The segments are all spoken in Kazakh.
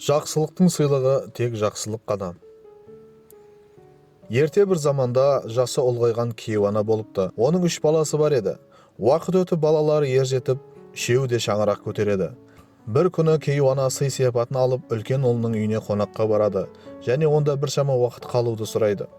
Жақсылықтың сыйлығы тек жақсылық қана. Ерте бір заманда жасы ұлғайған кейуана болыпты. Оның үш баласы бар еді. Уақыт өтіп, балалары ер жетіп, үшеуі де шаңырақ көтереді. Бір күні кейуана сый-сияпатын алып, үлкен ұлының үйіне қонаққа барады және онда біршама уақыт қалуды сұрайды.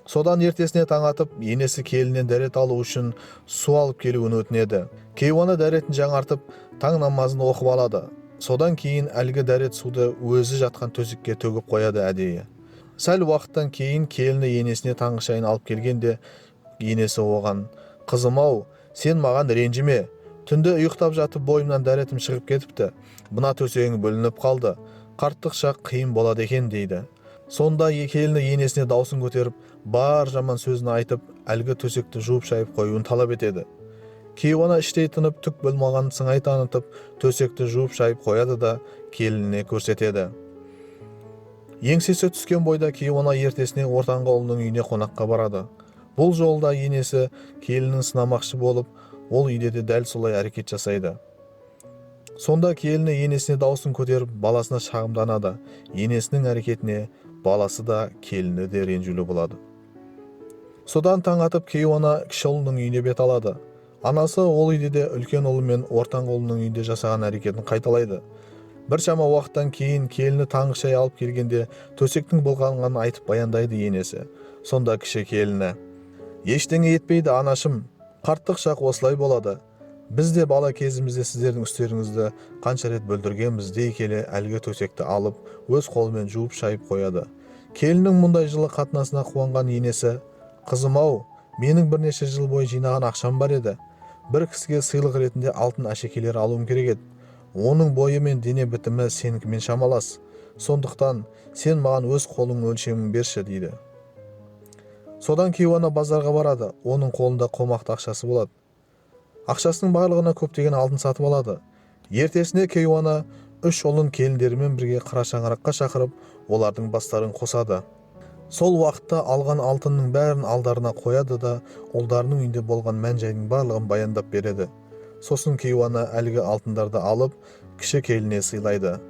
Содан ертесіне таң атып, енесі келіннен дәрет алу үшін су алып келуін өтінеді. Кейуана дәретін жаңартып, таң намазын оқып алады. Содан кейін әлгі дәрет суды өзі жатқан төсекке төгіп қояды әдейі. Сәл уақыттан кейін келіні енесіне таңғы шайын алып келгенде, енесі оған: «Қызым-ау, сен маған ренжіме. Түнде ұйықтап жатып бойымнан дәретім шығып кетіпті. Мына төсегің бүлініп қалды. Қарттық шақ қиын болады екен», – дейді. Сонда келіні енесіне даусын көтеріп, бар жаман сөзін айтып, әлгі төсекті жуып-шайып қоюын талап етеді. Кейуана іштей тынып, түк болмаған сыңай танытып, төсекті жуып-шайып қояды да келініне көрсетеді. Еңсесі түскен бойда кейуана ертесіне ортаңғы ұлының үйіне қонаққа барады. Бұл жолы да енесі келінін сынамақшы болып, ол үйде де дәл солай әрекет жасайды. Сонда келіні енесіне даусын көтеріп, баласына шағымданады. Енесінің әрекетіне баласы да, келіні де ренжулі болады. Содан таң атып кейуана кіші ұлының үйіне бет алады. Анасы ол үйде де үлкен ұлы мен ортаңғы ұлының үйінде жасаған әрекетін қайталайды. Біршама уақыттан кейін келіні таңғы шай алып келгенде, төсектің былғанғанын айтып баяндайды енесі. Сонда кіші келіні: «Ештеңе етпейді, анашым, қарттық шақ осылай болады. Біз де бала кезімізде сіздердің үстеріңізді қанша рет бүлдіргенбіз», – дей келе, әлгі төсекті алып, өз қолымен жуып шайып қояды. Келіннің мұндай жылы қатынасына қуанған енесі: «Қызым-ау, менің бірнеше жыл бойы жинаған ақшам бар еді. Бір кісіге сыйлық ретінде алтын әшекейлер алуым керек еді. Оның бойы мен дене бітімі сенікімен шамалас. Сондықтан сен маған өз қолыңның өлшемін берші», – дейді. Содан кейуана базарға барады. Оның қолында қомақты ақшасы болады. Ақшасының барлығына көптеген алтын сатып алады. Ертесіне кейуана үш ұлын келіндерімен бірге қара шаңыраққа шақырып, олардың бастарын қосады. Сол уақытта алған алтынның бәрін алдарына қояды да, ұлдарының үйінде болған мән-жайдың барлығын баяндап береді. Сосын кейуана әлгі алтындарды алып, кіші келініне сыйлайды.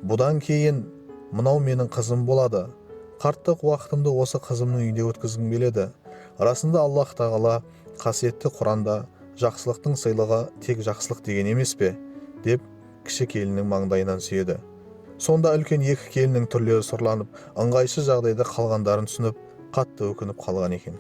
«Бұдан кейін мынау менің қызым болады. Қарттық уақытымды осы қызымның үйінде өткізгім келеді. Расында, Аллах тағала қасиетті Құранда жақсылықтың сыйлығы тек жақсылық деген емес пе?» – деп, кіші келіннің маңдайынан сүйеді. Сонда үлкен екі келіннің түрлері сұрланып, ыңғайсыз жағдайда қалғандарын түсініп, қатты өкініп қалған екен.